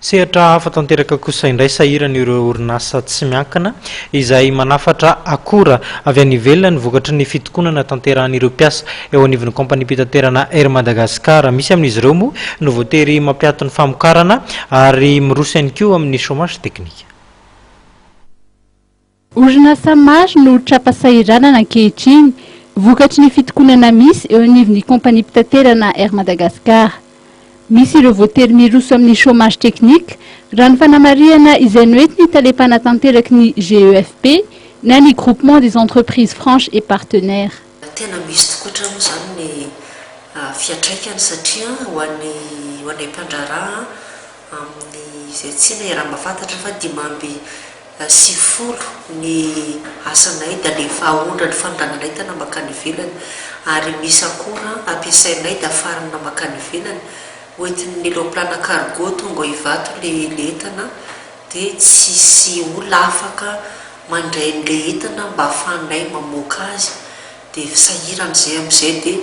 Sehatra hafa tanteraka kosa indray sahirana ireo orinasa tsy miankina izay manafatra akora avy any ivelany vokatry ny fitokonana tanterahan'ireo mpiasa eo anivon'ny kaompaniam-pitaterana Air Madagascar. Misy amin'izy ireo moa no voatery mampiato ny famokarana ary miroso ihany koa amin'ny chômage technique. Orinasa maro no tra-pahasahiranana ankehitriny vokatry ny fitokonana misy eo anivon'ny kaompaniam-pitaterana Air Madagascar. Misy ireo voatery miroso amin'ny chômage technique, raha ny fanamarihana izay noentin'ny tale mpanatanteraky ny GEFP na ny Groupement des entreprises franches et partenaires. Tena misy tokoatra moa izany ny fiantraikany satria ho an'ny ho anay mpandraharaha amin'izay tsena iaraha-mahafantatra fa 95 ny asanay dia alefa aondra ny fanondranana entana mankany ivelany ary misy akora ampiasainay dia afarana mankany ivelany hoentin'ny laoplana cargo tonga ao Ivato le le entana dia tsisy olona afaka mandray an'le entana mba ahafahanay mamoaka azy dia sahirana izay amin'izay dia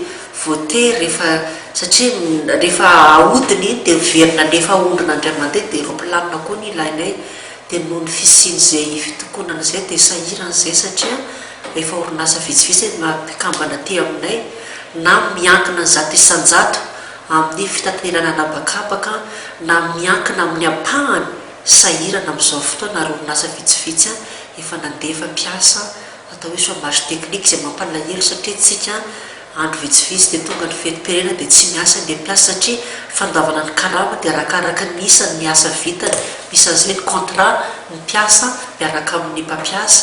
voatery rehefa satria rehefa ahodina iny dia miverina alefa aondrina indray mandeha dia ropilanina koa ny ilainay dia noho ny fisian'izay fitokonana izay dia sahirana izay satria efa orinasa vitsivitsy no mpikambana aty aminay na miankina 100% amin'ny fitaterana an'habakabaka na miankina amin'ny ampahany sahirana amin'izao fotoana ary orinasa vitsivitsy efa nandefa mpiasa Atao hoe chômage technique izay mampalahelo satria tsika andro vitsivitsy dia tonga ny fetim-pirenena dia tsy miasa ny mpiasa satria fandoavana ny karama dia arakaraka ny isan ny asa vitany, misy an'izay ny contrat ny mpiasa miaraka amin'ny mpampiasa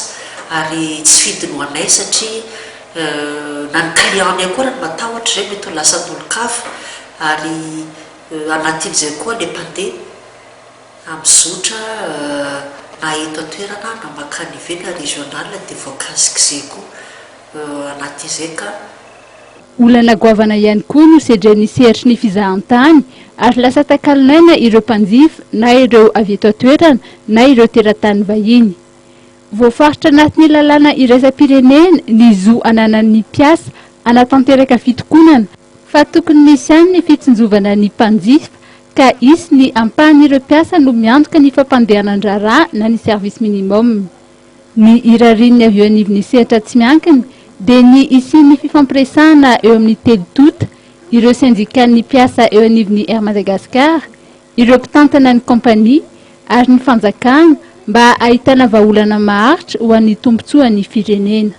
ary tsy fidiny ho anay satria na ny client-nay koa ary matahotra izay mety ho lasan'olon-kafa ary anatin'izay koa ny mpandeha. Amin'ny zotra na eto an-toerana na mankany ivelany régional dia voakasik'izay koa anatin'izay ka. Olana goavana ihany koa no sedrain'ny sehatry ny fizahantany ary lasa takalon'aina ireo mpanjifa na ireo avy eto an-toerana na ireo teratany vahiny. Voafaritra anatin'ny lalàna iraisam-pirenena ny zo ananan'ny mpiasa hanatanteraka fitokonana fa tokony misy ihany ny fitsinjovana ny mpanjifa ka hisy ny ampahan'ireo mpiasa no miantoka ny fampandehanan-draharaha na ny service minimum. Ny irarian'ny avy eo anivon'ny sehatra tsy miankina dia ny hisian'ny fifampiresahana eo amin'ny telo tonta, ireo sendikan'ny mpiasa eo anivon'ny Air Madagascar, ireo mpitantana ny kaompania ary ny fanjakana mba hahitana vahaolana maharitra ho an'ny tombontsoan'ny firenena.